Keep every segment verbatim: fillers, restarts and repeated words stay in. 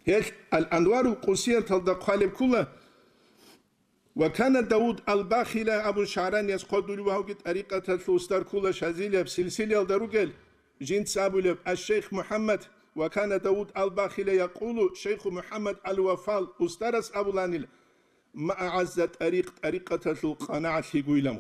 Гьел Ал-Анварул Къудсияталда хъвалеб ккола, ва кана Давуд ал-Бахила абун шагӀранияс хъвадулев вагьуги тӀарикъаталъул устар ккола Шазилияб силсилиялда ругел, жинца абулеб, аш-шейх МухӀаммад, ва кана Давуд ал-Бахила якъулу, шейху МухӀаммад ал-Вафал устарас абуланил, ма агӀазза тӀарикъ, тӀарикъаталъул къанагӀат лъигуйилан.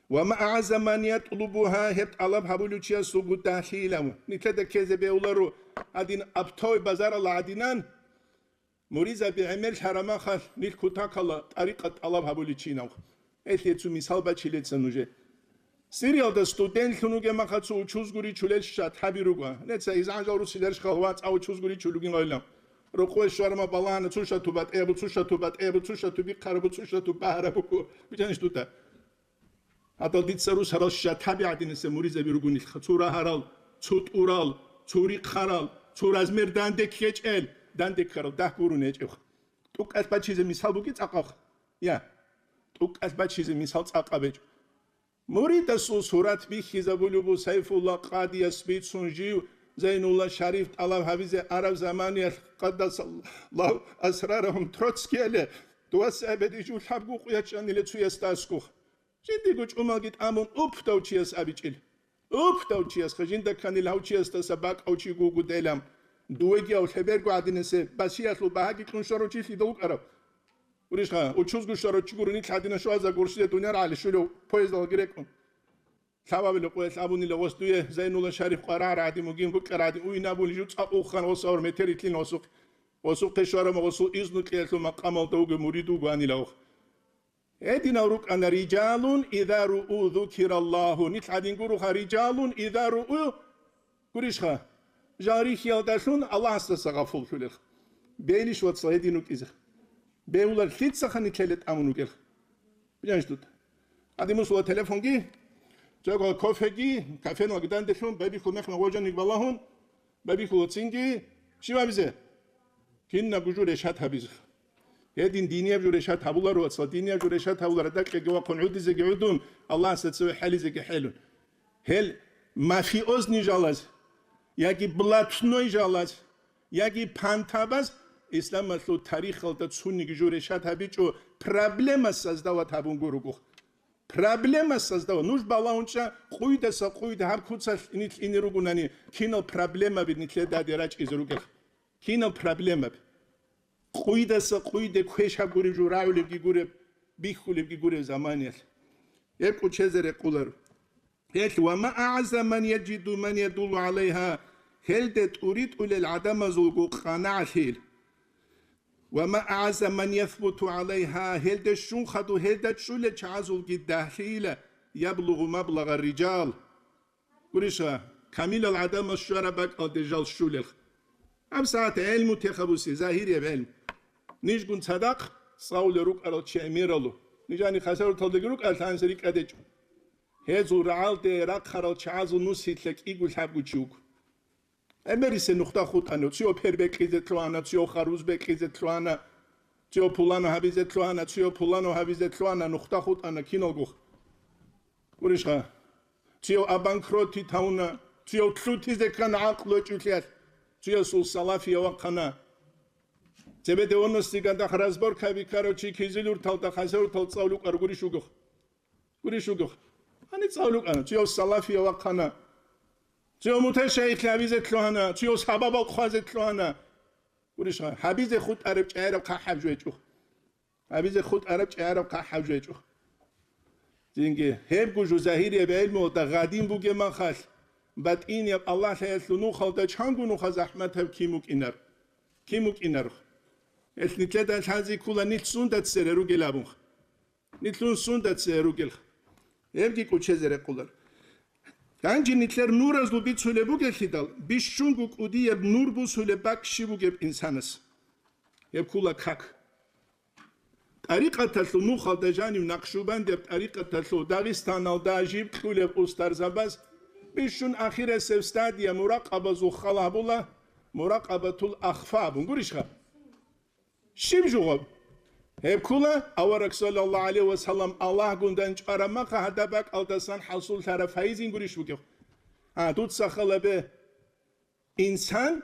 Ва ма агӀазза ман ятлубугьа, гьеб тӀалаб гьабулев чиясулго дагьлъийилан. Нилъеда ккезе бегьуларо гьадин, оптовый базаралда гьадинан, муридзаби гӀемер лъарамахалъ нилъ кутакалда тӀарикъат тӀалаб гьабулев чи нав. Гьелъие цо мисал бачилеца нужее. Сириялда студентлъун вугеб махалъ цо учузго ричулел шатхӀаби руго. Неца изгӀан жал русиларищха, ва цӀа учузго ричулев вугин гъайилан. Рокъове щварама балагьана, цо шату батӀиябу, цо шату батӀиябу, цо шату бихъарабу, цо шату багьарабу, бичӀанищ дута? Гьадал дица русарал шатхӀаби гӀадинаса муридзаби ругонилха, цо рагьарал, цо тӀурал, цо рихъарал, цо размер данде ккечӀел, данде ккарал дагь гурони гьечӀебха. ТӀукӀалъ бачизе мисал буги цӀакъабха? Я, тӀукӀалъ бачизе мисал цӀакъаб гьечӀо. Муридасул сурат бихьизабулеб бу Сайфулла Къадияс бицун жив Зайнулла Шариф тӀалаб гьабизе араб заманиялъ, къаддасаллагьу асрарагьум, Троцкияла, дуваса абади жив лъабго къуя чӀанила цуясда аскӀух. Жиндиго чӀумалги тӀамун уп дав чияс абичӀил. Уп дав чиясха, жинда кканил гьав чиясдаса бакӀав чи гугу делам. Дуеги гьав лъеберго гӀадинасе басиялъул багьаги кьун щварав чи лъидал вукӀарав? Гурищха, учузго щварав чи гурони лъадина щваза гурщизе дунияр гӀали щулев поездалги рекӀун. Лъабабила къоялъ абунила гъос дуе Зайнулла Шариф къварагӀар гӀадин вугин, букӀар гӀадин уйин абуни жуцӀа уххан гъосавр метер итлъин гъосухъ. Гъосухъе щварама гъосул изну кьеялъул макъамалда вугев мурид вуго гьанила гъох. Гьединал рукӀана рижалун иза руу зукираллагьу. Нилъ гӀадин гуроха рижалун иза руу, гурищха, жал рихьиялдалъун Аллагьасдаса гъафуллъулел. Бейнищ, вацал, гьедин рукӀизе. Бегьулар лъицаха нилъеле тӀамун вугел. Бижанищ дута. Гьадин мусула телефонги, цого кофеги, кафенваги данделъун, байбихьул мехмех вожаник балагьун, байбихьула цинги, щиб абизе? Кинабго жо решат гьабизе. Гьедин динияб жо решат гьабуларо, вацал, динияб жо решат гьабуларо, дакьаги вахъун гӀудизеги гӀудун, Аллагьасда цеве хӀализеги хӀелун. Гьел мафиозный жалаз, яги блатной жалаз, яги пантабаз исламалъул тарихалда цониги жо решат гьабичӀо, проблема создавать гьабун гуруго. Проблема создавать. Нуж балагьунчӀа къуйдаса къуйда гьаб куцалъ нилъ ине ругунани, кинал проблемаби нилъедаде рачӀизе ругел. Кинал проблемаби? Къуйдаса къуйде квешаб гуреб жо рагӀулебги гуреб, бихьулебги гуреб заманиялъ. Гьеб кӀучезе рекъоларо. Гьелъ, ва ма агӀазза ман яжиду ман ядуллу гӀалайгьа, гьелде тӀуритӀулел гӀадамазулго къанагӀлъил. Ва ма агӀазза ман ясбуту гӀалайгьа, гьелде щун хадуб гьелда чӀулел чагӀазулги дагьлъила, яблугъу маблагъа рижал. Гуриша, камилал гӀадамал щвараб бакӀалде жал щулел. Гьаб сагӀат гӀелму техабуси, загьирияб гӀелму. Нижгун цадахъ цӀалулел рукӀарал чи гӀемералу. Нижани хасаруталдаги рукӀарал гьанже рикӀкӀадечӀо. Гьезул рагӀалде рахъарал чагӀазул нусилъа кӀиго лъабго чи вуго. ГӀемерисе нухда хутӀана, цо пер бекьизе лъугьана, цо харбуз бекьизе лъугьана, цо пулано гьабизе лъугьана, цо пулано гьабизе лъугьана, нухда хутӀана киналгох. Гурищха? Цо обанкротить гьавуна, цо лъутизе ккана гӀакълу гьечӀолъиялъ, цоясул салафия вахъана. Цебеде оносдигадахъ разборка бикарав чи Кизилюрталда хасарутал цӀалукӀар гурищ вугох. Гурищ вугох. Гьаниб цӀалукӀана, цояв салафия вахъана, цояв муташайихъ гьабизе лъугьана, цояв сабабал хъвазе лъугьана. Гурищха, гьабизе хутӀараб чӀараб хъахӀаб жо гьечӀо. Гьабизе хутӀараб чӀараб хъахӀаб жо гьечӀо. Цинги, гьебго жо загьирияб гӀелмуялда гъадин бугеб махалъ, батӀинияб Аллагьлъиялъул нухалда чанго нуха захӀматаб кин букӀинар? Кин букӀинарухъ? Гьелъ нилъеда лъази ккола нилъ сунда цере ругел абунха. Нилъун сунда цере ругелха? Гьебги кӀучезе рекъолар. Гьанже нилъер нуразул бицулеб бугеллъидал, бищунго кӀудияб нур бусулеб бакӀ щиб бугеб инсанас? Гьеб ккола как. ТӀарикъаталъул нухалда жанив Накъшубандияб тӀарикъаталъул Дагъистаналда жиб кьулеб устарзабаз бищун ахирасеб стадия муракъабазул хал гьабула, муракъабатул ахфа абун гурищха? Щиб жугъаб? Гьеб ккола, авараг саллаллагьу гӀалайгьи ва саллам Аллагьгун данчӀвараб махъа гьадаб бакӀалдасан хӀасуллъараб файзин гурищ вугев? А, дуца халабе. Инсан,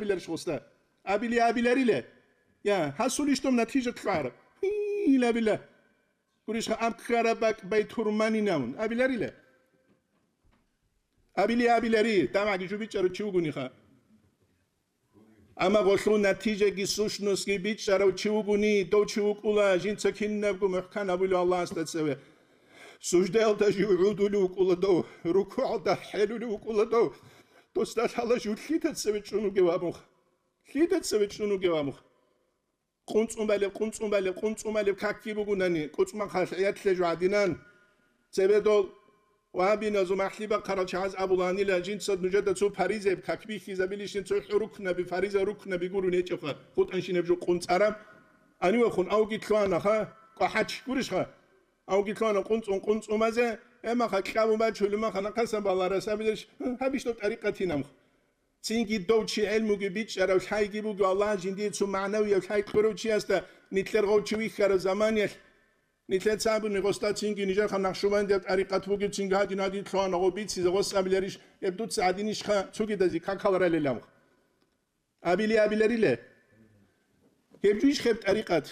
абиларищ гъосда? Абили абиларила. Я, гьасулищ дом натижа кьвараб? Гьила абила. Гурищха, аб ккараб бакӀ байтурманинавун абиларила. Абили абилари, даваги жо бичӀарав чи вугониха. Амма гъолъул натижаги сущностьги бичӀчӀарав чи вугони, дов чи вукӀула, жинца кинабго мухӀкан абулев Аллагьасда цеве. Суждаялда жив гӀодулев вукӀула дов, рукугӀалда хӀелулев вукӀула дов. Досда лъала жив лъида цеве чӀун вугев абунха. Лъида цеве чӀун вугев абунха. КъунцӀун балеб, къунцӀун балеб, къунцӀун балеб какги бугунани, кӀуцӀмахъалъ гӀиятлъе жо гӀадинан. Цебе дол вагьабиназул махӀлибахъарал чагӀаз абуланила, жинца нужеда цо паризаяб как бихьизабилищин, цо хӀурукнаби, фариза рукнаби гурун гьечӀебха, хутӀанщинаб жо къунцӀараб. Гьанивехун авги лъугьанаха, кӀвахӀач гурищха? Авги лъугьана къунцӀун къунцӀумазе, гьемаха кьабун бачулеб маха нахъасан баларас абилищ, гьабищ доб тӀарикъатинабха. Цинги дов чи гӀелмуги бичӀчӀарав лъайги буго, Аллагь жиндие цо магӀнавияб лъай кьурав чиясда нилъер гъов чи вихьарав заманиялъ, нилъеца абуни гъосда цинги нижерха Нахшубандияб тӀарикъат бугеб цинги гьадин-гьадин лъугьана гъов бицизе гъос абиларищ, гьеб дуца гӀадинищха цогидазе какал ралел абха. Абили абиларила. Гьеб жуйищ гьеб тӀарикъат?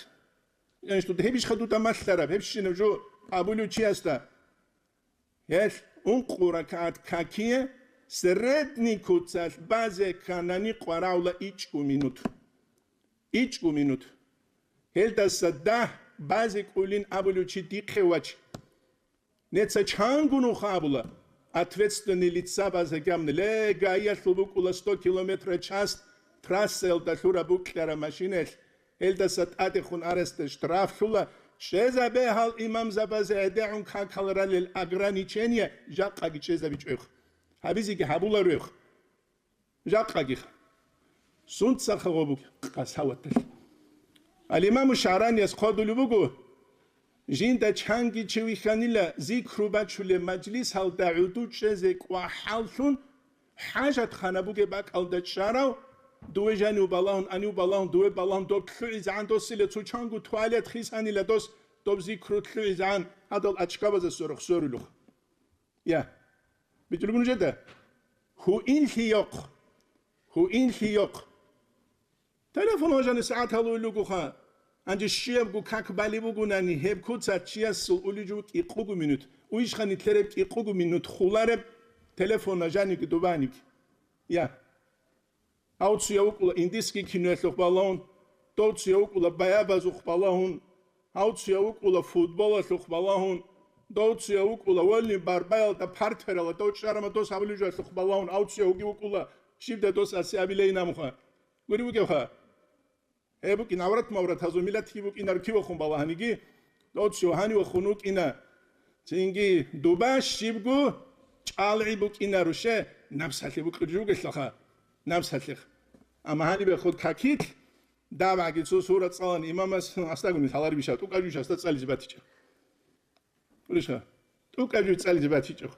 Гьебищха дуда малъараб, гьебщинаб жо абулев чиясда? Гьелъ ункъо ракагӀат какие средний куцалъ базе кканани къварагӀула ичӀго минут. ИчӀго минут. Гьелдаса дагь базе кӀулин абулев чи дихъе вач. Неца чанго нух абула, ответственный лица базе гамни, ле, гаиялъул букӀула сто километра час трассаялда лъураб букьараб машинаялъ, гьелдаса тӀадехун аресда штрафлъула, чӀезабе гьал имамзабазе гӀедегӀун какал ралел ограничение жакъаги чӀезабичӀоха. Гьабизеги гьабулароха. Жакъагиха. Сунцаха гъо буго къасаваталъ. Ал-Имаму ШагӀранияс хъвадулеб буго, жинда чанги чи вихьанила зикру бачулеб мажлисалда гӀуду чӀезе кӀвахӀаллъун, хӀажатхана бугеб бакӀалда чӀарав, дуве жанив балагьун, анив балагьун, дуве балагьун, доб лъугӀизегӀан досила цо чанго туалет хисанила дос, доб зикру лъугӀизегӀан гьадал ачкабазасда рохсорулухъ. Я. БитӀулеб нужеда? Гьуинлъи йохъ. Гьуинлъи йохъ. Телефон важани сагӀат гьалуил ругоха. Гьанже щиябго как бали бугунани, гьеб куцалъ чиясул улей жо кӀикъого минут. Уйищха нилъер гьеб кӀикъого минут хулареб телефон важаниги дубаниги? Я. Гьав цуяв вукӀула индийский киноялъухъ балагьун, дов цуяв вукӀула баябазухъ балагьун, гьав цуяв вукӀула футболалъухъ балагьун, дов цуяв вукӀула вольный борьбаялда партералда дов чӀарама дос гьабулеб жоялъухъ балагьун, гьав цуяв вуги вукӀула щибда дос асе абилейин абунха. Гури вугевха? Гьеб букӀин аврат-мавратазул миллатги букӀинар кивехун балагьаниги, дов цуяв гьанивехун вукӀина. Цинги дуба щибго чӀалгӀи букӀинаруше, напсалъе букӀине жо бугелъулха, напсалъех. Амма гьанибехун какилъ, давгӀаги цо сура цӀалан имамас, астагун лъаларебищ, тӀукӀаб жо аста цӀализе батичӀеб. Гурищха? ТӀукӀаб жо цӀализе батичӀеб.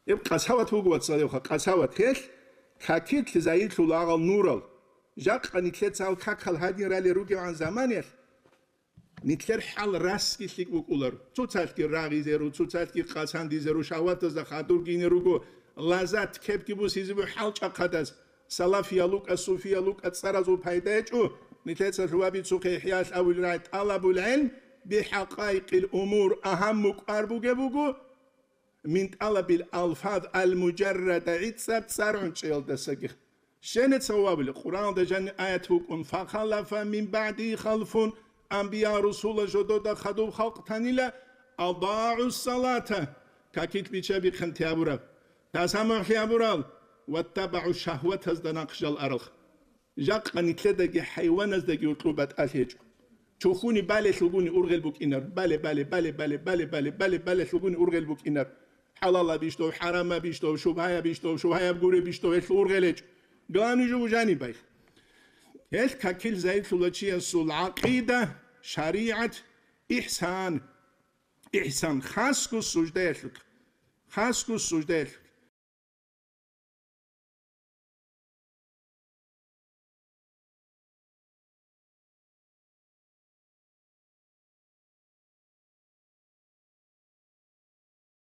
Гьеб къасават буго, вацал, гьебха, къасават. Гьелъ какилъ загьирлъула гьал нурал. Жакъа нилъеца гьал какал гьадин ралел ругевгӀан заманиялъ, нилъер хӀал расги лъикӀ букӀуларо. Цоцалъги рагъизеро, цоцалъги къасандизеро, шагьватазда хадурги ине руго, лаззат, кепги бусизе буго хӀалчӀахъадаз. Салафиял рукӀа, суфиял рукӀа цӀаразул пайда гьечӀо. Нилъеца лъугьа бицухъе ИхӀяялъ абулеб рагӀи: «ТӀалабул гӀилм бихӀакъаикъил умур», агьамму кӀвар бугеб буго, «мин тӀалабил алфаз ал-муджаррада», гӀицӀаб цӀар гӀунчӀиялдасаги. Щенец гьавабили, Къуръаналда жаниб аят букӀун: «Фахалафа мин баъдигьи халфун», амбия-русулал жодода хадуб халкъ танила, «адагӀу салата», какилъ бича-бихъинти гьабурал, тасамухӀлъи гьабурал, «ваттабагӀу шагьватазда нахъ жал аралха». Жакъа нилъедаги хӀайваназдаги гьоркьоб батӀалъи гьечӀо. Чухьуни балелъ бугони ургъел букӀинар. Бале, бале, бале, бале, бале, бале, бале, балелъ бугони ургъел букӀинар. ХӀалалабищ дов, хӀарамабищ дов, шубгьаябищ дов, шубгьаяб гуребищ дов, гьелъ ургъел гьечӀо. Главный жо вужаниб байх. Гьелъ какил загьирлъула чиясул гӀакъида, шаригӀат, ихсан. Ихсан хасго суждаялъулъ. хасго суждаялъ